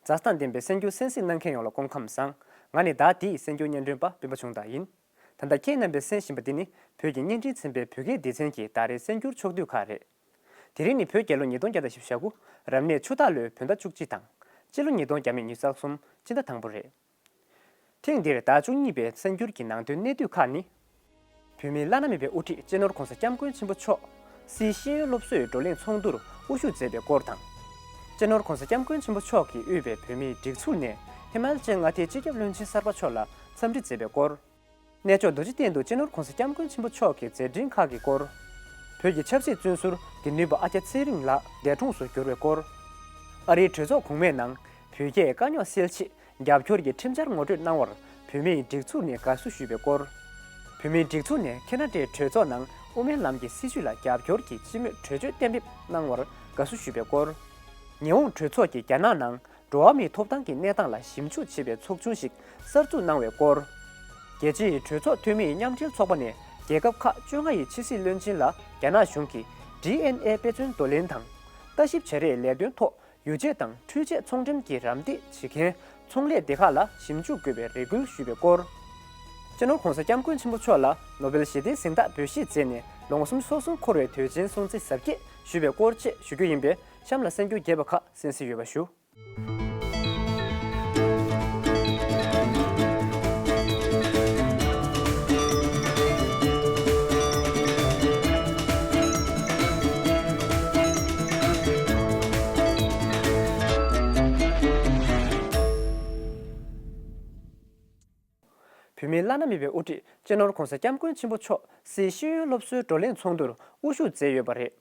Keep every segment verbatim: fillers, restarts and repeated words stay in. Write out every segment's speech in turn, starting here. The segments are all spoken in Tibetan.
མཛའ་དང་ལྡན་པའི་གསར་འགྱུར་གསན་གཟིགས་གནང་མཁན་ཡོངས་ལ་སྐུ་ཁམས་བཟང་། ང་ནི་ཟླ་འདིའི་གསར་འགྱུར་སྙན་སྒྲོན་པ་སྤེན་པ་ཆུང་བདག་ཡིན། ད་ལྟ་ཁྱེད་རྣམ་པས་གསན་བཞིན་པ་འདི་ནི་བོད་ཀྱི་བརྙན་འཕྲིན་ཚན་པའི་བོད་སྐད་སྡེ་ཚན་གྱི་ཟླ་རེའི་གསར་འགྱུར་ཕྱོགས་བསྡུས་ཁག་རེད། དེ་རིང་ནི་བོད་རྒྱལ་ལོ་ཉིས་སྟོང་བརྒྱ་དང་བཞི་བཅུ་ཞེ་དགུ། རབ་གནས་ཆུ་སྟག་ལོའི་བོད་ཟླ་བཅུ་གཅིག་དང་། སྤྱི་ལོ་ཉིས་སྟོང་བརྒྱ་མེད་ཉི་ཤུ་རྩ་གསུམ་སྤྱི་ཟླ་དང་པོ་རེད། ཐེངས་འདིར་ཟླ་བཅུ་གཉིས་པའི་གསར་འགྱུར་གྱི་ནང་དོན་གནད་བསྡུས་ཁག་ནི། བོད་མིའི་བླ་ན་མེད་པའི་དབུ་ཁྲིད་སྤྱི་ནོར་༧གོང་ས་༧སྐྱབས་མགོན་ཆེན་པོ་མཆོག་སིའི་ཤེས་ཡོན་སློབ་གསོའི་བགྲོ་གླེང་ཚོགས་འདུར་དབུ་བཞུགས་མཛད་པའི་སྐོར་དང་། སྤྱི་ནོར་༧གོང་ས་༧སྐྱབས་མགོན་ཆེན་པོ་མཆོག་གིས་དབུས་པའི་བོད་མིའི་སྒྲིག་འཛུགས་ནས་ཧི་མ་ཅལ་མངའ་སྡེའི་སྤྱི་ཁྱབ་བློན་ཆེན་གསར་པ་མཆོག་ལ་འཚམས་འདྲི་མཛད་པའི་སྐོར། གནས་མཆོག་རྡོ་རྗེ་གདན་དུ་སྤྱི་ནོར་༧གོང་ས་༧སྐྱབས་མགོན་ཆེན་པོ་མཆོག་གི་མཛད་འཕྲིན་ཁག་གི་སྐོར། བོད་ཀྱི་ཆབ་སྲིད་བཙོན་ཟུར་དགེ་འདུན་པ་ཨ་ཀྱ་ཚེ་རིང་ལགས་འདས་གྲོངས་སུ་གྱུར་བའི་སྐོར། ཨ་རིའི་གྲོས་ཚོགས་གོང་མའི་ནང་བོད་རྒྱའི་དཀའ་རྙོག་སེལ་ཆེད་རྒྱབ་སྐྱོར་གྱི་ཁྲིམས་འཆར་ངོ་སྤྲོད་གནང་བར་བོད་མིའི་སྒྲིག་འཛུགས་ནས་དགའ་བསུ་ཞུས་པའི་སྐོར། བོད་མིའི་སྒྲིག་འཛུགས་ནས་ཁེ་ན་ཌའི་གྲོས་ཚོགས་ནང་དབུ་མའི་ལམ་གྱི་སྲིད་བྱུས་ལ་རྒྱབ་སྐྱོར་གྱི་སྤྱི་མོས་གྲོས་ཆོད་གཏན་འབེབས་གནང་བར་དགའ་བསུ་ཞུས་པའི་སྐོར། ཉེ་འོང་གྲོས་ཚོགས་ཀྱིས་རྒྱ་ནག་ནང་འགྲོ་བ་མིའི་ཐོབ་ཐང་གི་གནས་སྟངས་ལ་ཞིབ་འཇུག་བྱེད་པའི་ཚོགས་ཆུང་ཞིག་གསར་འཛུགས་གནང་བའི་སྐོར། རྒྱལ་སྤྱིའི་གྲོས་ཚོགས་འཐུས་མིའི་མཉམ་འབྲེལ་ཚོགས་པ་ནས་རྒྱལ་ཁབ་ཁག་བཅོ་ལྔ་ཡི་ཕྱི་སྲིད་བློན་ཆེན་ལ་རྒྱ་ནག་གཞུང་གིས་ཌི་ཨེན་ཨེ་དཔེ་མཚོན་བསྡུ་ལེན་དང་། ལྟ་ཞིབ་བྱ་རེས་ལས་དོན་ཐོག་ཡོ་བྱད་དང་འཕྲུལ་ཆས་ཚོང་འགྲེམས་ཀྱི་རམ་འདེགས་བྱེད་མཁན་ཚོང་ལས་སྡེ་ཁག་ལ་ཞིབ་འཇུག་དགོས་པའི་རེ་སྐུལ་ཞུས་པའི་སྐོར། སྤྱི་ནོར་༧གོང་ས་༧སྐྱབས་མགོན་ཆེན་པོ་མཆོག་ལ་ནོ་བེལ་ཞི་བདེའི་གཟེངས་རྟགས་འབུལ་བཞེས་མཛད་ནས་ལོ་ངོ་སུམ་ཅུ་སོ་གསུམ་འཁོར་བའི་དུས་ཆེན་སྲུང་བརྩི་གཟབ་རྒྱས་ཞུས་པའི་སྐོར་བཅས་ཞུ་རྒྱུ་ཡིན་པས། གཤམ་ལ་གསར་འགྱུར་རྒྱས་པ་ཁག་གསན་གཟིགས་ཡོད་པ་ཞུ། བོད་མིའི་བླ་ན་མེད་པའི་དབུ་ཁྲིད་སྤྱི་ནོར་༧གོང་ས་༧སྐྱབས་མགོན་ཆེན་པོ་མཆོག་སིའི་ཤེས་ཡོན་སློབ་གསོའི་བགྲོ་གླེང་ཚོགས་འདུར་དབུ་བཞུགས་མཛད་ཡོད་པ་རེད།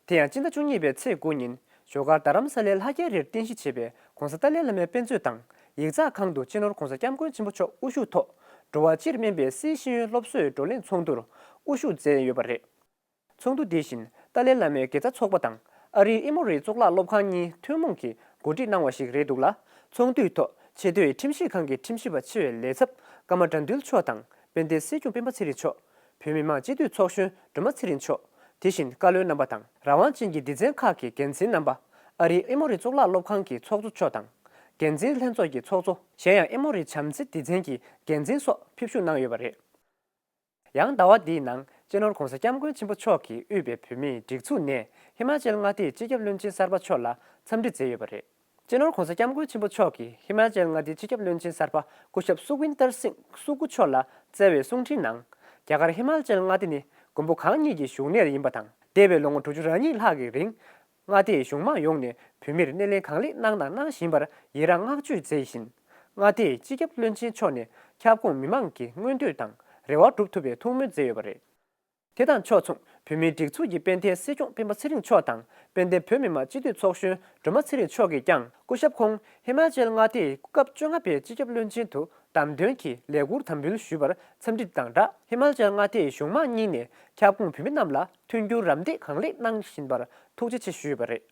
དེ་ཡང་སྤྱི་ཟླ་བཅུ་གཉིས་པའི་ཚེས་དགུ་ཉིན་བཞུགས་སྒར་རྡ་རམ་ས་ལའི་ལྷ་རྒྱལ་རིར་རྟེན་གཞི་བྱས་པའི་༧གོང་ས་ཏཱ་ལའི་བླ་མའི་དཔེ་མཛོད་དང་ཡིག་ཚགས་ཁང་དུ་སྤྱི་ནོར་༧གོང་ས་༧སྐྱབས་མགོན་ཆེན་པོ་མཆོག་དབུ་བཞུགས་ཐོག་འགྲོ་བ་སྤྱིར་སྨན་པའི་སིའི་ཤེས་ཡོན་སློབ་གསོའི་བགྲོ་གླེང་ཚོགས་འདུར་དབུ་བཞུགས་མཛད་ཡོད་པ་རེད། ཚོགས་འདུ་འདི་བཞིན་ཏཱ་ལའི་བླ་མའི་དགེ་རྩ་ཚོགས་པ་དང་ཨ་རིའི་ཨེ་མོ་རི་གཙུག་ལག་སློབ་ཁང་གཉིས་ཐུན་མོང་གིས་གོ་སྒྲིག་གནང་བ་ཞིག་རེད་འདུག་ལ། ཚོགས་འདུའི་ཐོག་ཆེས་མཐོའི་ཁྲིམས་ཞིབ་ཁང་གི་ཁྲིམས་ཞིབ་པ་ཆེ་བའི་ལས་ཚབ་ཀརྨ་དགྲ་འདུལ་མཆོག་དང་དཔལ་ལྡན་སྲིད་སྐྱོང་སྤེན་པ་ཚེ་རིང་མཆོག་བོད་མི་མང་སྤྱི་འཐུས་ཚོགས་གཞོན་སྒྲོལ་མ་ཚེ་རིང་མཆོག་དེ་བཞིན་བཀའ་བློན་རྣམ་པ་དང་རང་དབང་ཅན་གྱི་སྡེ་ཚན་ཁག་གི་འགན་འཛིན་རྣམ་པ། ཨ་རིའི་ཨེ་མོ་རི་གཙུག་ལག་སློབ་ཁང་གི་ཚོགས་གཙོ་མཆོག་དང་། འགན་འཛིན་ལྷན་ཚོགས་ཀྱི་ཚོགས་གཙོ། གཞན་ཡང་ཨེ་མོ་རི་བྱམས་བརྩེ་སྡེ་ཚན་གྱི་འགན་འཛིན་སོགས་ཕེབས་ཞུགས་གནང་ཡོད་པ་རེད། ཡང་ཟླ་བ་འདིའི་ནང་སྤྱི་ནོར་༧གོང་ས་༧སྐྱབས་མགོན་ཆེན་པོ་མཆོག་གིས་དབུས་པའི་བོད་མིའི་སྒྲིག་འཛུགས་ནས་ཧི་མ་ཅལ་མངའ་སྡེའི་སྤྱི་ཁྱབ་བློན་ཆེན་གསར་པ་མཆོག་ལ་འཚམས་འདྲི་མཛད་ཡོད་པ་རེད། སྤྱི་ནོར་༧གོང་ས་༧སྐྱབས་མགོན་ཆེན་པོ་མཆོག་གིས་ཧི་མ་ཅལ་མངའ་སྡེའི་སྤྱི་ཁྱབ་བློན་ཆེན་གསར་པ་སྐུ་ཞབས་སུ་ཝིན་ཏར་སིང་སུ་ཀུ་མཆོག་ལ་བསྩལ་བའི་གསུང་འཕྲིན་ནང་། རྒྱ་གར་ཧི་མ་ཅལ་མངའ་སྡེ་ནི་མགོན་པོ་གང་ཉིད་ཀྱི་བཞུགས་གནས་ཡིན་པ་དང་། འདས་པའི་ལོ་ངོ་དྲུག་ཅུ་རེ་གཉིས་ལྷག་གི་རིང་། མངའ་སྡེའི་གཞུང་མང་ཡོངས་ནས་བོད་མིར་སྣེ་ལེན་གང་ལེགས་གནང་དང་གནང་བཞིན་པར་ཡི་རངས་བསྔགས་བརྗོད་མཛད་བཞིན། མངའ་སྡེའི་སྤྱི་ཁྱབ་བློན་ཆེན་མཆོག་ནས་ཁྱབ་ཁོངས་མི་མང་གི་མངོན་འདོད་དང་རེ་བ་སྒྲུབ་ཐུབ་པའི་ཐུགས་སྨོན་མཛད་ཡོད་པ་རེད། དེ་དང་ཕྱོགས་མཚུངས་བོད་མིའི་སྒྲིག་འཛུགས་ཀྱི་དཔལ་ལྡན་སྲིད་སྐྱོང་སྤེན་པ་ཚེ་རིང་མཆོག་དང་དཔལ་ལྡན་བོད་མི་མང་སྤྱི་འཐུས་ཚོགས་གཞོན་སྒྲོལ་མ་ཚེ་རིང་མཆོག་གིས་ཀྱང་སྐུ་ཞབས་ཁོང་ཧི་མ་ཅལ་མངའ་སྡེའི་སྐབས་བཅོ་ལྔ་པའི་སྤྱི་ཁྱབ་བློན་ཆེན་དུ་བདམས་ཐོན་གྱི་ལས་འཁུར་དམ་འབུལ་ཞུས་པར་འཚམས་འདྲི་དང་སྦྲགས། ཧི་མ་ཅལ་མངའ་སྡེའི་གཞུང་མང་གཉིས་ནས་ཁྱབ་ཁོངས་བོད་མི་རྣམས་ལ་མཐུན་འགྱུར་རམ་འདེགས་གང་ལེགས་གནང་བཞིན་པར་ཐུགས་རྗེ་ཆེ་ཞུས་པ་རེད།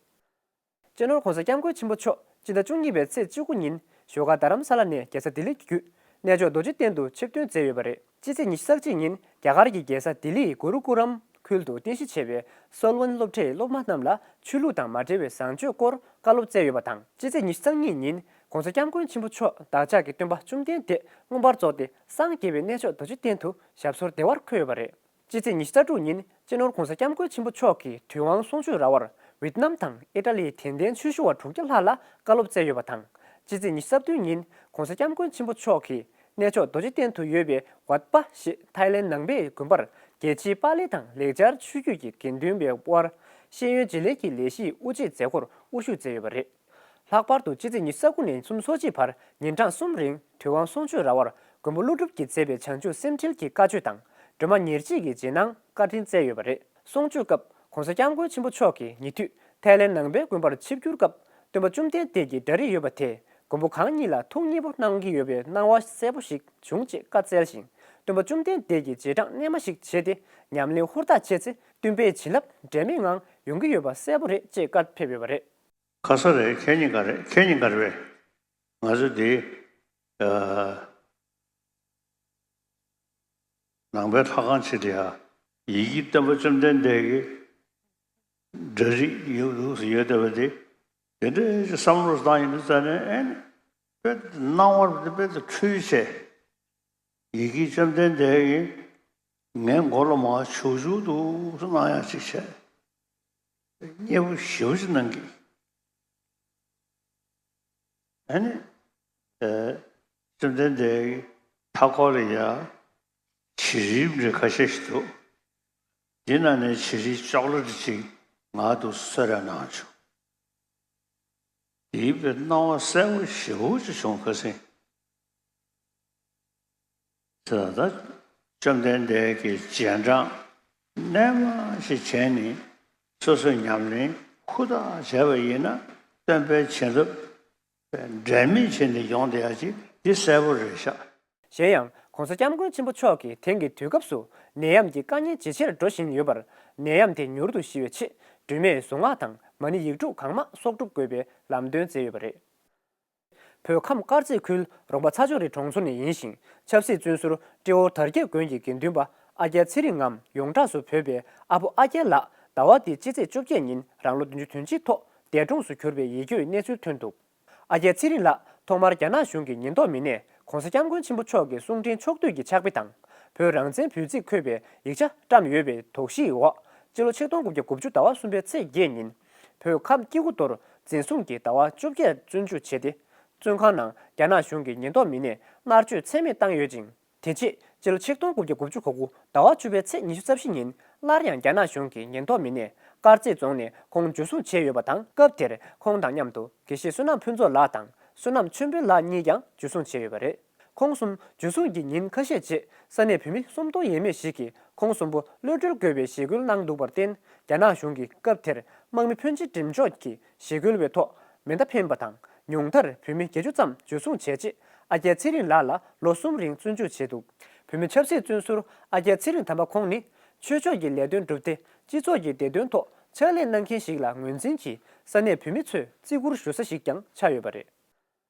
སྤྱི་ནོར་༧གོང་ས་༧སྐྱབས་མགོན་ཆེན་པོ་མཆོག་སྤྱི་ཟླ་བཅུ་གཉིས་པའི་ཚེས་བཅུ་དགུ་ཉིན་བཞུགས་སྒར་རྡ་རམ་ས་ལ་ནས་རྒྱལ་ས་ལྡི་ལི་བརྒྱུད་གནས་མཆོག་རྡོ་རྗེ་གདན་དུ་ཆིབས་ཐོན་མཛད་ཡོད་པ་རེད། སྤྱི་ཚེས་ཉི་ཤུ་རྩ་གཅིག་ཉིན་རྒྱ་གར་གྱི་རྒྱལ་ས་ལྡི་ལིའི་གུ་རུ་ཀུ་རམ་ཁུལ་དུ་རྟེན་གཞི་བྱས་པའི་སོལ་ཝན་སློབ་གྲྭའི་སློབ་མ་རྣམས་ལ་ཆོས་ལུགས་དང་མ་འབྲེལ་བའི་བཟང་སྤྱོད་སྐོར་བཀའ་སློབ་སྩལ་ཡོད་པ་དང་། སྤྱི་ཚེས་ཉི་ཤུ་རྩ་གཉིས་ཉིན་༧གོང་ས་༧སྐྱབས་མགོན་ཆེན་པོ་མཆོག་བདག་ཅག་གི་སྟོན་པ་བཅོམ་ལྡན་འདས་མངོན་པར་རྫོགས་ཏེ་སངས་རྒྱས་པའི་གནས་མཆོག་རྡོ་རྗེ་གདན་དུ་ཞབས་སོར་བདེ་བར་འཁོད་ཡོད་པ་རེད། སྤྱི་ཚེས་ཉི་ཤུ་རྩ་དྲུག་ཉིན་སྤྱི་ནོར་༧གོང་ས་༧སྐྱབས་མགོན་ཆེན་པོ་མཆོག་གིས་དུས་དབང་གསུང་ཆོས་ར་བར་ཝེད་ནམ་དང་ཨི་ཊ་ལིའི་དད་ལྡན་ཆོས་ཞུ་བ་དྲུག་བརྒྱ་ལྷག་ལ་བཀའ་སློབ་སྩལ་ཡོད་པ་དང་། སྤྱི་ཚེས་ཉི་ཤུ་རྩ་བདུན་ཉིན་༧གོང་ས་༧སྐྱབས་མགོན་ཆེན་པོ་མཆོག་གིས་གནས་མཆོག་རྡོ་རྗེ་གདན་དུ་ཡོད་པའི་ཝཱད་པ་ཞེས་ཐའི་ལེན་ནང་པའི་དགོན་པར་རྒྱལ་སྤྱིའི་པཱ་ལི་དང་ལེགས་སྦྱར་ཆོས་བརྒྱུད་ཀྱི་དགེ་འདུན་པའི་དབར་ཤེས་ཡོན་བརྗེ་ལེན་གྱི་ལས་གཞིའི་དབུ་འབྱེད་མཛད་སྒོར་དབུ་བཞུགས་མཛད་ཡོད་པ་རེད། ལྷག་པར་དུ་སྤྱི་ཚེས་ཉི་ཤུ་རྩ་དགུ་ནས་ཉིན་གསུམ་སོ་གཅིག་བར་ཉིན་གྲངས་གསུམ་རིང་དུས་དབང་གསུང་ཆོས་ར་བར་མགོན་པོ་ཀླུ་སྒྲུབ་ཀྱིས་མཛད་པའི་བྱང་ཆུབ་སེམས་འགྲེལ་གྱི་བཀའ་ཆོས་དང་སྒྲོལ་མ་ཉེར་གཅིག་གི་རྗེས་གནང་བཀའ་དྲིན་སྩལ་ཡོད་པ་རེད། གསུང་ཆོས་སྐབས་༧གོང་ས་༧སྐྱབས་མགོན་ཆེན་པོ་མཆོག་གིས་ཉེ་དུས་ཐའི་ལེན་ནང་པའི་དགོན་པར་ཆིབས་བསྒྱུར་སྐབས་སྟོན་པ་བཅོམ་ལྡན་འདས་ཀྱི་འདྲ་རིས་ཡོད་པ་དེས་མགོན་པོ་གང་ཉིད་ལ་ཐུགས་མཉེས་པོ་གནང་གི་ཡོད་པའི་སྣང་བ་གསལ་པོ་ཞིག་བྱུང་ཅེས་བཀའ་སྩལ་ཞིང་། སྟོན་པ་བཅོམ་ལྡན་འདས་ཀྱི་རྗེས་འབྲང་རྣལ་མ་ཞིག་བྱས་ཏེ་ཉམས་ལེན་ཧུར་ཐག་བྱས་ཚེ་སྟོན་པའི་བྱིན་རླབས་འབྲལ་མེད་ངང་ཡོང་གི་ཡོད་པ་གསལ་པོ་རེད་ཅེས་བཀའ་ཕེབས་ཡོད་པ་རེད། ཁ་ས་རེད། ཁྱེད་གཉིས་ཀ་རེད། ཁྱེད་གཉིས་ཀ་རེད་པས། ང་ཚོ་འདི་ཨ་ནང་པའི་ལྷ་ཁང་ཆེ་འདི་ཡ་ཡི་གེ་སྟོན་པ་བཅོམ་ལྡན་འདས་ཀྱི་འདྲ་རིས་ཡོད་ཡོད་བསྡད་པ་འདི་ དེ་འདྲའི་བསམ་བློ་བཏང་ཡིན་ཙང་ནས་ཨེ་ནི་དཔེ་སྣང་བར་དཔེ་དེ་འཁྲུལ་བྱས། ཡི་གེ་བཅོམ་ལྡན་འདས་ཀྱིས་ངའི་མགོ་ལ་མར་བྱུག་བྱུག་འདུག་སེ་གནང་ཡག་ཅིག་བྱས། མཉེས་པོ་ཞེ་པོ་ཅིག་གནང་གི། ཨ་ནི། ཨེ། བཅོམ་ལྡན་འདས་ཀྱི་མཐའ་འཁོར་ལ་ཡ། བྱི་རིལ་འདྲ་ཁ་ཤས་ཤིག་འདུག་འདི་ནང་ནས་བྱི་རིལ་ཅོག་ལེ་ཊི་ཅིག་ང་ལ་གསོལ་རས་གནང་བྱུང་། དེའི་དཔེ་སྣང་བ་གསལ་པོ་ཞེ་པོ་ཅིག་བྱུང་ཁ་སང་། ད་ལྟ་བཅོམ་ལྡན་འདས་ཀྱི་རྗེས་འབྲང་རྣལ་མ་ཞིག་བྱས་ནས་སོ་སོའི་ཉམས་ལེན་ཧུར་ཐག་བྱས་པ་ཡིན་ན་སྟོན་པའི་བྱིན་རླབས་འབྲལ་མེད་བྱས་ནས་ཡོང་བསྡད་ཡག་ཅིག་འདི་གསལ་པོ་རེད་ཤག་གཞན་ཡང་༸གོང་ས་༸སྐྱབས་མགོན་ཆེན་པོ་མཆོག་གིས་དེང་གི་དུས་སྐབས་སུ་ནད་ཡམས་ཀྱི་དཀའ་ངལ་ཇེ་ཆེར་འགྲོ་བཞིན་ཡོད་པར། ནད་ཡམས་དེ་མྱུར་དུ་ཞི་བའི་ཆེད་སྒྲོལ་མའི་གཟུངས་སྔགས་དང་མ་ཎི་ཡིག་དྲུག་གང་མང་གསོག་སྒྲུབ་དགོས་པའི་ལམ་སྟོན་མཛད་ཡོད་པ་རེད། བོད་ཁམས་དཀར་མཛེས་ཁུལ་རོང་པ་ཚ་ཆུ་རི་གྲོང་ཚོ་ནས་ཡིན་ཞིང་། ཆབ་སྲིད་བཙོན་ཟུར་ཏྲེ་ཧོར་དར་རྒྱས་དགོན་གྱི་དགེ་འདུན་པ་ཨ་རྒྱལ་ཚེ་རིང་ངམ་ཡོངས་གྲགས་སུ་བོད་པའི་ཨ་ཕོ་ཨ་རྒྱལ་ལགས་ཟླ་བ་འདིའི་སྤྱི་ཚེས་བཅོ་བརྒྱད་ཉིན་རང་ལོ་བདུན་ཅུ་དོན་གཅིག་ཐོག་འདས་གྲོངས་སུ་གྱུར་པའི་ཡིད་སྐྱོའི་གནས་ཚུལ་ཐོན་འདུག་ཨ་རྒྱལ་ཚེ་རིང་ལགས་ཐོག་མར་རྒྱ་ནག་གཞུང་གི་ཉེན་རྟོག་མི་སྣས་༸གོང་ས་༸སྐྱབས་མགོན་ཆེན་པོ་མཆོག་གི་གསུང་འཕྲིན་ཕྱོགས་བསྡུས་ཀྱི་ཕྱག་དཔེ་དང་། བོད་རང་བཙན་འབོད་ཚིག་འཁོད་པའི་ཡིག་ཆ་བཀྲམ་ཡོད་པའི་དོགས་གཞིའི་འོག་སྤྱི་ལོ་ཆིག་སྟོང་དགུ་བརྒྱ་དགུ་བཅུ་ཟླ་བ་གསུམ་པའི་ཚེས་བརྒྱད་ཉིན། བོད་ཁམས་སྐྱེ་རྒུ་མདོར་འཛིན་བཟུང་གིས་ཟླ་བ་བཅོ་བརྒྱད་བཙོན་འཇུག་བྱས་ཏེ། བཙོན་ཁང་ནང་རྒྱ་ནག་གཞུང་གི་ཉེན་རྟོག་མི་སྣས་མནར་གཅོད་ཚད་མེད་བཏང་ཡོད་ཅིང་། དེ་རྗེས་སྤྱི་ལོ་ཆིག་སྟོང་དགུ་བརྒྱ་དགུ་བཅུ་གོ་དགུ་ཟླ་བ་བཅུ་པའི་ཚེས་ཉི་ཤུ་རྩ་བཞི་ཉིན་སླར་ཡང་རྒྱ་ནག་གཞུང་གི་ཉེན་རྟོག་མི་སྣས་དཀར་མཛེས་རྫོང་ནས་ཁོང་འཇུ་བཟུང་བྱས་ཡོད་པ་དང་། སྐབས་དེར་ཁོང་དང་མཉམ་དུ་དགེ་བཤེས་བསོད་ནམས་ཕུན་ཚོགས་ལགས་དང་བསོད་ནམས་ཆོས་འཕེལ་ལགས་གཉིས་ཀྱང་འཇུ་བཟུང་བྱས་ཡོད་པ་རེད། ཁོང་གསུམ་འཇུ་བཟུང་གི་ཉིན་ཁ་ཤས་རྗེས་ས་གནས་བོད་མི་སུམ་སྟོང་ཡས་མས་ཤིག་གིས་ཁོང་གསུམ་པོ་གློད་གྲོལ་དགོས་པའི་ཞི་རྒོལ་གནང་འདུག་པར་བརྟེན། རྒྱ་ནག་གཞུང་གིས་སྐབས་དེར་དམག་མི་ཕོན་ཆེ་འགྲེམས་འཇོག་གིས་ཞི་རྒོལ་བའི་ཐོག་མེ་མདའ་འཕེན་པ་དང་། ཉུང་མཐར་བོད་མི་བརྒྱད་ཅུ་ཙམ་འཇུ་བཟུང་བྱས་རྗེས། ཨ་རྒྱལ་ཚེ་རིང་ལགས་ལ་ལོ་གསུམ་རིང་བཙོན་འཇུག་བྱས་འདུག་བོད་མི་ཆབ་སྲིད་བཙོན་ཟུར་ཨ་རྒྱལ་ཚེ་རིང་དམ་པ་ཁོང་ནི། ཆོས་ཕྱོགས་ཀྱི་ལས་དོན་བསྒྲུབས་ཏེ། སྤྱི་ཚོགས་ཀྱི་བདེ་དོན་ཐོག་ཕྱག་ལས་གནང་མཁན་ཞིག་ལ་ངོས་འཛིན་གྱིས་ས་གནས་བོད་མི་ཚོས་བརྩི་བཀུར་ཞུ་ས་ཞིག་ཀྱང་ཆགས་ཡོད་པ་རེད།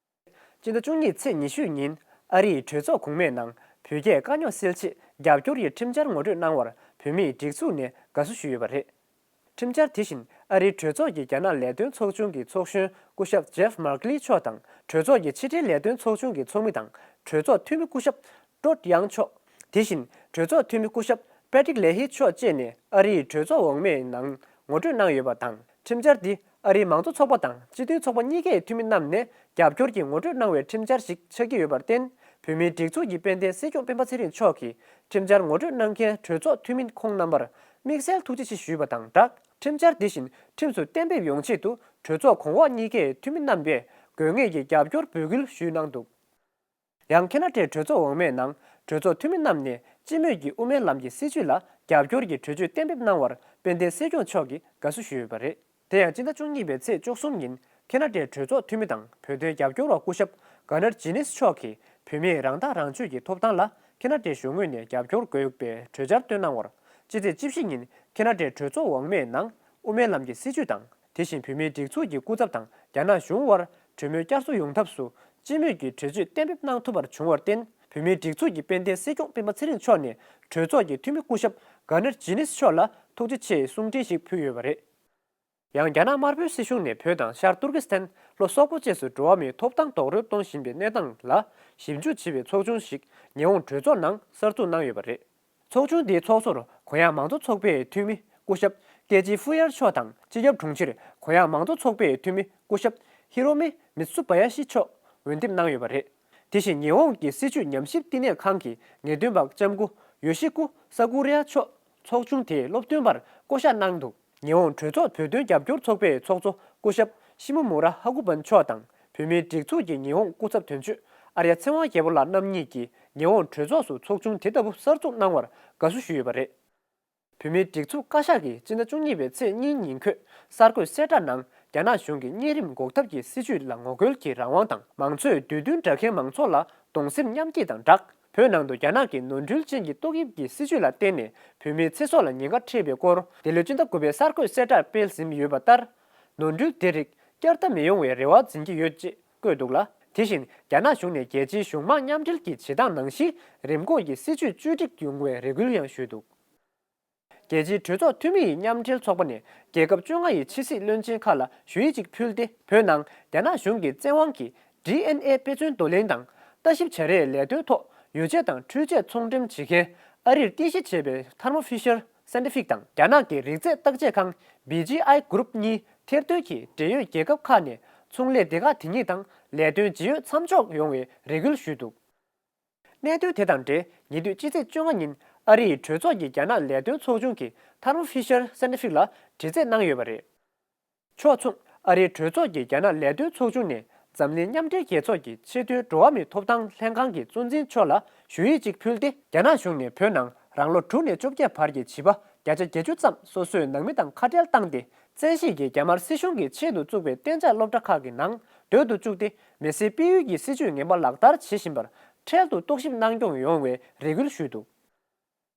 སྤྱི་ཟླ་བཅུ་གཉིས་ཚེས་ཉི་ཤུ་ཉིན་ཨ་རིའི་གྲོས་ཚོགས་གོང་མའི་ནང་བོད་རྒྱའི་དཀའ་རྙོག་སེལ་ཆེད་རྒྱབ་སྐྱོར་གྱི་ཁྲིམས་འཆར་ངོ་སྤྲོད་གནང་བར་བོད་མིའི་སྒྲིག་འཛུགས་ནས་དགའ་བསུ་ཞུས་ཡོད་པ་རེད། ཁྲིམས་འཆར་དེ་བཞིན་ཨ་རིའི་གྲོས་ཚོགས་ཀྱི་རྒྱ་ནག་ལས་དོན་ཚོགས་ཆུང་གི་ཚོགས་གཞོན་སྐུ་ཞབས་ཇེབ་མར་ཀི་ལི་མཆོག་དང་། གྲོས་ཚོགས་ཀྱི་ཕྱི་འབྲེལ་ལས་དོན་ཚོགས་ཆུང་གི་ཚོགས་མི་དང་གྲོས་ཚོགས་འཐུས་མི་སྐུ་ཞབས་ཀྲོད་ཡང་མཆོག་དེ་བཞིན་གྲོས་ཚོགས་འཐུས་མི་སྐུ་ཞབས་པེ་ཏྲིག་ལེ་ཧི་མཆོག་བཅས་ནས་ཨ་རིའི་གྲོས་ཚོགས་འོག་མའི་ནང་ངོ་སྤྲོད་གནང་ཡོད་པ་དང་། ཁྲིམས་འཆར་འདི་ཨ་རིའི་མང་གཙོ་ཚོགས་པ་དང་སྤྱི་མཐུན་ཚོགས་པ་གཉིས་ཀའི་འཐུས་མི་རྣམས་ནས་རྒྱབ་སྐྱོར་གྱིས་ངོ་སྤྲོད་གནང་བའི་ཁྲིམས་འཆར་ཞིག་ཆགས་ཀྱི་ཡོད་པར་བརྟེན། བོད་མིའི་སྒྲིག་འཛུགས་ཀྱི་དཔལ་ལྡན་སྲིད་སྐྱོང་སྤེན་པ་ཚེ་རིང་མཆོག་གིས་ཁྲིམས་འཆར་ངོ་སྤྲོད་གནང་མཁན་གྲོས་ཚོགས་འཐུས་མི་ཁོང་རྣམ་པར་དམིགས་བསལ་ཐུགས་རྗེ་ཆེ་ཞུས་པ་དང་སྦྲགས། ཁྲིམས་འཆར་འདི་བཞིན་ཁྲིམས་སུ་གཏན་འབེབས་ཡོང་ཆེད་དུ་གྲོས་ཚོགས་གོང་འོག་གཉིས་ཀའི་འཐུས་མི་རྣམ་པས་དགོས་ངེས་ཀྱི་རྒྱབ་སྐྱོར་འབོད་སྐུལ་ཞུས་གནང་འདུག་ཡང་ཁེ་ན་ཌའི་གྲོས་ཚོགས་འོག་མའི་ནང་གྲོས་ཚོགས་འཐུས་མི་རྣམས་ནས་སྤྱི་མོས་ཀྱི་དབུ་མའི་ལམ་གྱི་སྲིད་བྱུས་ལ་རྒྱབ་སྐྱོར་གྱི་གྲོས་ཆོད་གཏན་འབེབས་གནང་བར་དཔལ་ལྡན་སྲིད་སྐྱོང་མཆོག་གིས་དགའ་བསུ་ཞུས་ཡོད་པ་རེད། དེ་ཡང་སྤྱི་ཟླ་བཅུ་གཉིས་པའི་ཚེས་བཅུ་གསུམ་ཉིན་ཁེ་ན་ཌའི་གྲོས་ཚོགས་འཐུས་མི་དང་བོད་དོན་རྒྱབ་སྐྱོར་བ་སྐུ་ཞབས་གྷ་ནར་ཇི་ནིས་མཆོག་གིས་བོད་མིའི་རང་ཐག་རང་གཅོད་ཀྱི་ཐོབ་ཐང་ལ་ཁེ་ན་ཌའི་གཞུང་ངོས་ནས་རྒྱབ་སྐྱོར་དགོས་པའི་གྲོས་འཆར་བཏོན་གནང་བར། སྤྱི་ཚེས་བཅུ་བཞི་ཉིན་ཁེ་ན་ཌའི་གྲོས་ཚོགས་འོག་མའི་ནང་དབུ་མའི་ལམ་གྱི་སྲིད་བྱུས་དང་། དེ་བཞིན་བོད་མིའི་སྒྲིག་འཛུགས་ཀྱི་སྐུ་ཚབ་དང་རྒྱ་ནག་གཞུང་དབར་གྲོས་མོལ་བསྐྱར་གསོ་ཡོང་ཐབས་སུ་སྤྱི་མོས་ཀྱི་གྲོས་ཆོད་གཏན་འབེབས་གནང་ཐུབ་པར་བྱུང་བར་བརྟེན། བོད་མིའི་སྒྲིག་འཛུགས་ཀྱི་དཔལ་ལྡན་སྲིད་སྐྱོང་སྤེན་པ་ཚེ་རིང་མཆོག་ནས་གྲོས་ཚོགས་ཀྱི་འཐུས་མི་སྐུ་ཞབས་གྷ་ནར་ཇི་ནིས་མཆོག་ལ་ཐུགས་རྗེ་ཆེའི་གསུང་འཕྲིན་ཞིག་ཕུལ་ཡོད་པ་རེད། ཡང་རྒྱ་ནག་དམར་པོའི་སྲིད་གཞུང་ནས་བོད་དང་ཤར་ཏུར་ཀི་སི་ཐན། ལྷོ་སོག་པོ་བཅས་སུ་འགྲོ་བ་མིའི་ཐོབ་ཐང་རྡོག་རོལ་གཏོང་བཞིན་པའི་གནས་སྟངས་ལ་ཞིབ་འཇུག་བྱེད་པའི་ཚོགས་ཆུང་ཞིག་ཉི་ཧོང་གྲོས་ཚོགས་ནང་གསར་འཛུགས་གནང་ཡོད་པ་རེད། ཚོགས་ཆུང་འདིའི་ཚོགས་གཙོར་གུ་ཡངས་མང་གཙོ་ཚོགས་པའི་འཐུས་མི་སྐུ་ཞབས་ཀེ་ཅི་ཧྥུ་ཡར་མཆོག་དང་། སྤྱི་ཁྱབ་དྲུང་ཆེར་གུ་ཡངས་མང་གཙོ་ཚོགས་པའི་འཐུས་མི་སྐུ་ཞབས་ཧི་རོ་མི་མི་ཚུ་བ་ཡ་ཤི་མཆོག་འོས་འདེམས་གནང་ཡོད་པ་རེད། དེ་བཞིན་ཉི་ཧོང་གི་སྲིད་བྱུས་ཉམས་ཞིབ་བསྟི་གནས་ཁང་གི་ངེས་སྟོན་པ་ལྕམ་སྐུ་ཡོ་ཤི་ཀུ་ས་ཀུ་ར་ཡ་མཆོག་ཚོགས་ཆུང་དེའི་སློབ་སྟོན་པར་བསྐོ་གཞག་གནང་འདུག་ཉི་ཧོང་གྲོས་ཚོགས་བོད་དོན་རྒྱབ་སྐྱོར་ཚོགས་པའི་ཚོགས་གཙོ་སྐུ་ཞབས་ཤི་མོ་མུ་ར་ཧ་ཀུ་པན་མཆོག་དང་། བོད་མིའི་སྒྲིག་འཛུགས་ཀྱི་ཉི་ཧོང་སྐུ་ཚབ་དོན་གཅོད་ཨརྱ་ཚེ་དབང་རྒྱལ་པོ་ལགས་རྣམ་གཉིས་ཀྱིས་ཉི་ཧོང་གྲོས་ཚོགས་སུ་ཚོགས་ཆུང་དེ་ལྟ་བུ་གསར་འཛུགས་གནང་བར་དགའ་བསུ་ཞུས་ཡོད་པ་རེད། བོད་མིའི་སྒྲིག་འཛུགས་བཀའ་ཤག་གིས་སྤྱི་ཟླ་བཅུ་གཉིས་པའི་ཚེས་གཉིས་ཉིན་འཁོད་གསར་འགོད་གསལ་བསྒྲགས་ནང་། རྒྱ་ནག་གཞུང་གི་གཉན་རིམས་འགོག་ཐབས་ཀྱི་སྲིད་བྱུས་ལ་ངོ་རྒོལ་གྱི་རང་དབང་དང་། མང་གཙོའི་འདོད་འདུན་འདྲ་མཁན་མང་ཚོགས་ལ་གདུང་སེམས་མཉམ་སྐྱེད་དང་སྦྲགས། བོད་ནང་དུ་རྒྱ་ནག་གི་ནོར་འཁྲུལ་ཅན་གྱི་ཏོག་དབྱིབས་ཀྱི་སྲིད་བྱུས་ལ་བརྟེན་ནས་བོད་མིའི་ཚེ་སྲོག་ལ་ཉེན་ཁ་འཕྲད་པའི་སྐོར། འདི་ལོའི་སྤྱི་ཟླ་དགུ་པའི་གསར་འགོད་གསལ་བསྒྲགས་སྤེལ་ཟིན་ཡོད་པ་ལྟར། ནོར་འཁྲུལ་དེ་རིགས་བསྐྱར་ལྡབ་མི་ཡོང་བའི་རེ་བ་འཛིན་གྱི་ཡོད་ཅེས་བཀོད་འདུག་ལ། དེ་བཞིན་རྒྱ་ནག་གཞུང་ནས་རྒྱལ་སྤྱིའི་གཞུང་དམངས་མཉམ་འབྲེལ་གྱི་བྱེད་སྟངས་ནང་བཞིན་རིམས་འགོག་གི་སྲིད་བྱུས་བཅོས་སྒྲིག་ཡོང་བའི་རེ་སྐུལ་ཡང་ཞུས་འདུག་རྒྱལ་སྤྱིའི་གྲོས་ཚོགས་འཐུས་མི་ཡི་མཉམ་འབྲེལ་ཚོགས་པ་ནས་རྒྱལ་ཁབ་བཅོ་ལྔ་ཡི་ཕྱི་སྲིད་བློན་ཆེན་ཁག་ལ་ཞུ་ཡིག་ཅིག་ཕུལ་ཏེ། བོད་ནང་རྒྱ་ནག་གཞུང་གི་བཙན་དབང་གིས་ཌི་ཨེན་ཨེ་དཔེ་མཚོན་བསྡུ་ལེན་དང་ལྟ་ཞིབ་བྱ་རེས་ལས་དོན་ཐོག་ཡོ་བྱད་དང་འཕྲུལ་ཆས་ཚོང་འགྲེམས་བྱེད་མཁན་ཨ་རིར་རྟེན་གཞི་བྱས་པའི་Thermo Fisher Scientific དང་རྒྱ་ནག་གི་རིག་རྩལ་བརྟག་དཔྱད་ཁང་བི་ཇི་ཨའི་གུ་རུབ་གཉིས་ཐེར་འདོན་གྱིས་འབྲེལ་ཡོད་རྒྱལ་ཁབ་ཁག་ནས་ཚོང་ལས་སྡེ་ཁག་དེ་གཉིས་དང་ལས་དོན་ཇི་ཡོད་མཚམས་འཇོག་ཡོང་བའི་རེ་སྐུལ་ཞུས་འདུག་གནད་དོན་དེ་དང་འབྲེལ། ཉེ་དུས་སྤྱི་ཚེས་བཅོ་ལྔ་ཉིན་ཨ་རིའི་གྲོས་ཚོགས་ཀྱི་རྒྱ་ནག་ལས་དོན་ཚོགས་ཆུང་གིས་Thermo Fisher Scientific ལ་དྲི་རྩད་གནང་ཡོད་པ་རེད། ཕྱོགས་མཚུངས། ཨ་རིའི་གྲོས་ཚོགས་ཀྱི་རྒྱ་ནག་ལས་དོན་ཚོགས་ཆུང་ནས་འཛམ་གླིང་མཉམ་འབྲེལ་རྒྱལ་ཚོགས་ཀྱི་ཆེས་མཐོའི་འགྲོ་བ་མིའི་ཐོབ་ཐང་ལྷན་ཁང་གི་གཙོ་འཛིན་མཆོག་ལ་ཞུ་ཡིག་ཅིག་ཕུལ་ཏེ། རྒྱ་ནག་གཞུང་ནས་བོད་ནང་རང་ལོ་དྲུག་ནས་བཅོ་བརྒྱད་བར་གྱི་བྱིས་པ་བརྒྱ་ཆ་བརྒྱད་ཅུ་ཙམ་སོ་སོའི་ནང་མི་དང་ཁ་བྲལ་བཏང་སྟེ། བཙན་ཤེད་ཀྱིས་རྒྱ་དམར་སྲིད་གཞུང་གིས་ཆེད་དུ་བཙུགས་པའི་གཏན་འཇགས་སློབ་གྲྭ་ཁག་གི་ནང་སྡོད་དུ་བཅུག་སྟེ། མི་སེར་སྤེལ་ཡུལ་གྱི་སྲིད་ཇུས་ངན་པ་ལག་བསྟར་བྱེད་བཞིན་པར་འཕྲལ་དུ་རྟོག་ཞིབ་གནང་སྐྱོང་ཡོང་བའི་རེ་སྐུལ་ཞུས་འདུག་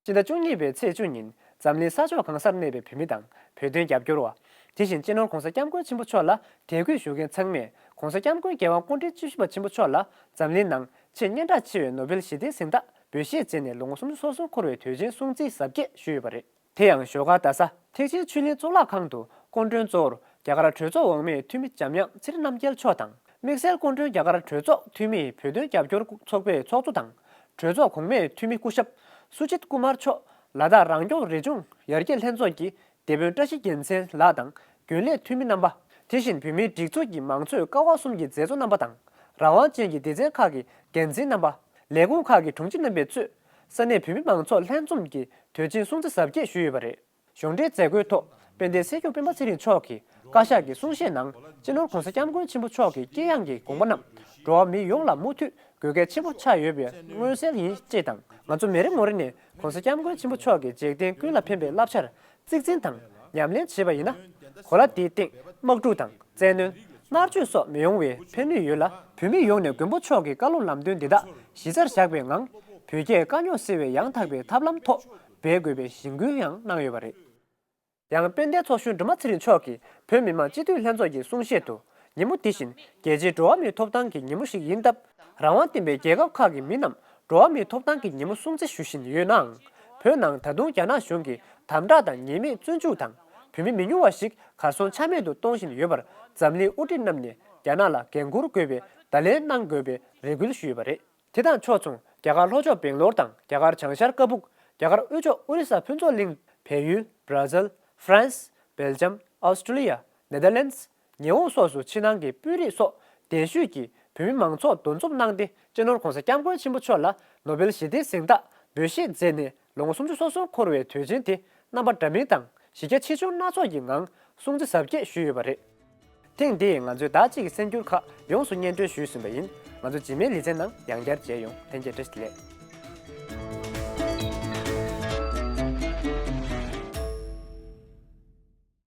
སྤྱི་ཟླ་བཅུ་གཉིས་པའི་ཚེས་བཅུ་ཉིན་འཛམ་གླིང་ས་ཕྱོགས་གང་སར་གནས་པའི་བོད་མི་དང་བོད་དོན་རྒྱབ་སྐྱོར་བ། དེ་བཞིན་སྤྱི་ནོར་༸གོང་ས་༸སྐྱབས་མགོན་ཆེན་པོ་མཆོག་ལ་དད་གུས་ཞུ་མཁན་ཚང་མས་༸གོང་ས་༸སྐྱབས་མགོན་རྒྱལ་དབང་སྐུ་ཕྲེང་བཅུ་བཞི་པ་ཆེན་པོ་མཆོག་ལ་འཛམ་གླིང་ནང་ཆེས་སྙན་གྲགས་ཆེ་བའི་ནོ་བེལ་ཞི་བདེའི་གཟེངས་རྟགས་འབུལ་བཞེས་མཛད་ནས་ལོ་ངོ་སུམ་ཅུ་སོ་གསུམ་འཁོར་བའི་དུས་ཆེན་སྲུང་བརྩི་གཟབ་རྒྱས་ཞུས་ཡོད་པ་རེད། དེ་ཡང་ཞོགས་ཀ་རྡ་ས་ཐེག་ཆེན་ཆོས་གླིང་གཙུག་ལག་ཁང་དུ་སྐུ་མགྲོན་གཙོ་བོར་རྒྱ་གར་གྲོས་ཚོགས་འོག་མའི་འཐུས་མི་འཇམ་དབྱངས་ཚེ་རིང་རྣམ་རྒྱལ་མཆོག་དང་། དམིགས་བསལ་སྐུ་མགྲོན་རྒྱ་གར་གྲོས་ཚོགས་འཐུས་མིའི་བོད་དོན་རྒྱབ་སྐྱོར་ཚོགས་པའི་ཚོགས་གཙོ་དང་། གྲོས་ཚོགས་གོང་མའི་འཐུས་མི་སྐུ་ཞབས་སུ་ཇིད་ཀུ་མར་མཆོག་ལ་དྭགས་རང་སྐྱོང་རི་ལྗོངས་ཡར་རྒྱས་ལྷན་ཚོགས་ཀྱི་སྡེ་དཔོན་བཀྲ་ཤིས་རྒྱལ་མཚན་ལགས་དང་། རྒྱུན་ལས་འཐུས་མི་རྣམ་པ། དེ་བཞིན་བོད་མིའི་སྒྲིག་འཛུགས་ཀྱི་མང་གཙོའི་ཀ་བ་གསུམ་གྱི་མཛད་གཙོ་རྣམ་པ་དང་། རང་དབང་ཅན་གྱི་སྡེ་ཚན་ཁག་གི་འགན་འཛིན་རྣམ་པ། ལས་ཁུངས་ཁག་གི་དྲུང་ཆེ་རྣམ་པས་གཙོས། ས་གནས་བོད་མི་མང་ཚོགས་ལྷན་འཛོམས་ཀྱིས་དུས་ཆེན་སྲུང་བརྩི་གཟབ་རྒྱས་ཞུས་ཡོད་པ་རེད། གཞུང་འབྲེལ་མཛད་སྒོའི་ཐོག་དཔལ་ལྡན་སྲིད་སྐྱོང་སྤེན་པ་ཚེ་རིང་མཆོག་གིས་བཀའ་ཤག་གི་གསུང་བཤད་ནང་སྤྱི་ནོར་༸གོང་ས་༸སྐྱབས་མགོན་ཆེན་པོ་མཆོག་གི་དཀྱེལ་ཡངས་ཀྱི་དགོངས་པ་རྣམས་འགྲོ་བ་མི་ཡོངས་ལ་མུ་མཐུད་དགོས་གལ་ཆེན་པོ་ཆགས་ཡོད་པའི་མངོན་གསལ་ཡིན་ཅེས་དང་། ང་ཚོ་མི་རེ་ངོ་རེ་ནས་༸གོང་ས་༸སྐྱབས་མགོན་ཆེན་པོ་མཆོག་གི་འཇིག་རྟེན་ཀུན་ལ་ཕན་པའི་བསླབ་བྱར་གཙིགས་འཛིན་དང་ཉམས་ལེན་བྱེད་པ་ཡིན་ན། གོ་ལ་འདིའི་སྟེང་དམག་འཁྲུག་དང་བཙན་གནོན། མནར་གཅོད་སོགས་མི་ཡོང་བའི་ཕན་ནུས་ཡོད་ལ། བོད་མི་ཡོངས་ནས་མགོན་པོ་མཆོག་གི་བཀའ་སློབ་ལམ་སྟོན་འདི་དག་གཞི་རྩར་བཞག་པའི་ངང་། བོད་རྒྱའི་དཀའ་རྙོག་སེལ་བའི་ཡང་དག་པའི་ཐབས་ལམ་ཐོག་འབད་དགོས་པའི་གཞེན་སྐུལ་ཡང་གནང་ཡོད་པ་རེད། ཡང་དཔལ་ལྡན་ཚོགས་གཞོན་སྒྲོལ་མ་ཚེ་རིང་མཆོག་གིས་བོད་མི་མང་སྤྱི་འཐུས་ལྷན་ཚོགས་ཀྱི་གསུང་བཤད་དུ། ཉིན་མོ་འདི་བཞིན་རྒྱལ་སྤྱིའི་འགྲོ་བ་མིའི་ཐོབ་ཐང་གི་ཉིན་མོ་ཞིག་ཡིན་སྟབས། རང་དབང་ལྡན་པའི་རྒྱལ་ཁབ་ཁག་གི་མི་རྣམས་འགྲོ་བ་མིའི་ཐོབ་ཐང་གི་ཉིན་མོ་སྲུང་བརྩི་ཞུ་བཞིན་ཡོད་ནའང་། བོད་ནང་ད་དུང་རྒྱ་ནག་གཞུང་གིས་དམ་དྲག་དང་ཉེས་མེད་བཙོན་འཇུག་དང་། བོད་མི་མི་ཉུང་བ་ཞིག་གར་སོང་ཆ་མེད་དུ་གཏོང་བཞིན་ཡོད་པར། འཛམ་གླིང་དབུ་ཁྲིད་རྣམས་ནས་རྒྱ་ནག་ལ་འགན་འཁུར་དགོས་པའི་བརྡ་ལན་གནང་དགོས་པའི་རེ་སྐུལ་ཞུས་ཡོད་པ་རེད། དེ་དང་ཕྱོགས་མཚུངས། རྒྱ་གར་ལྷོ་ཕྱོགས་སྦེང་ལོར་དང་རྒྱ་གར་བྱང་ཤར་ཀ་སྦུག་རྒྱ་གར་དབུས་ཕྱོགས་ཨོ་རི་ས་ཕུན་ཚོགས་གླིང་། བལ་ཡུལ། བྷ་ར་ཟིལ། ཧྥ་རན་སི། སྦེལ་ཇམ། ཨོ་སི་ཀྲོ་ལི་ཡ། ནེ་དར་ལེན་ཌི། ཉི་ཧོང་སོགས་སུ་ཕྱི་ནང་གི་དཔོན་རིགས་སོགས་གདན་ཞུས་ཀྱིས་བོད་མི་མང་ཚོགས་འདུ་འཛོམས་གནང་སྟེ། སྤྱི་ནོར་༸གོང་ས་༸སྐྱབས་མགོན་ཆེན་པོ་མཆོག་ལ་ནོ་བེལ་ཞི་བདེའི་གཟེངས་རྟགས་འབུལ་བཞེས་མཛད་ནས་ལོ་ངོ་སུམ་ཅུ་སོ་གསུམ་འཁོར་བའི་དུས་ཆེན་དེ་རྣམ་པ་འདྲ་མིན་དང་གཞི་རྒྱ་ཆེ་ཆུང་སྣ་ཚོགས་ཀྱི་ངང་སྲུང་བརྩི་གཟབ་རྒྱས་ཞུས་ཡོད་པ་རེད། ཐེངས་འདིའི་ང་ཚོའི་ཟླ་གཅིག་གི་གསར་འགྱུར་ཁག་ཡོངས་སུ་སྙན་སྒྲོན་ཞུས་ཟིན་པ་ཡིན། ང་ཚོ་རྗེས་མའི་ལེ་ཚན་ནང་ཡང་བསྐྱར་མཇལ་ཡོང་། ལྷན་རྒྱས་བཀྲ་ཤིས་བདེ་ལེགས།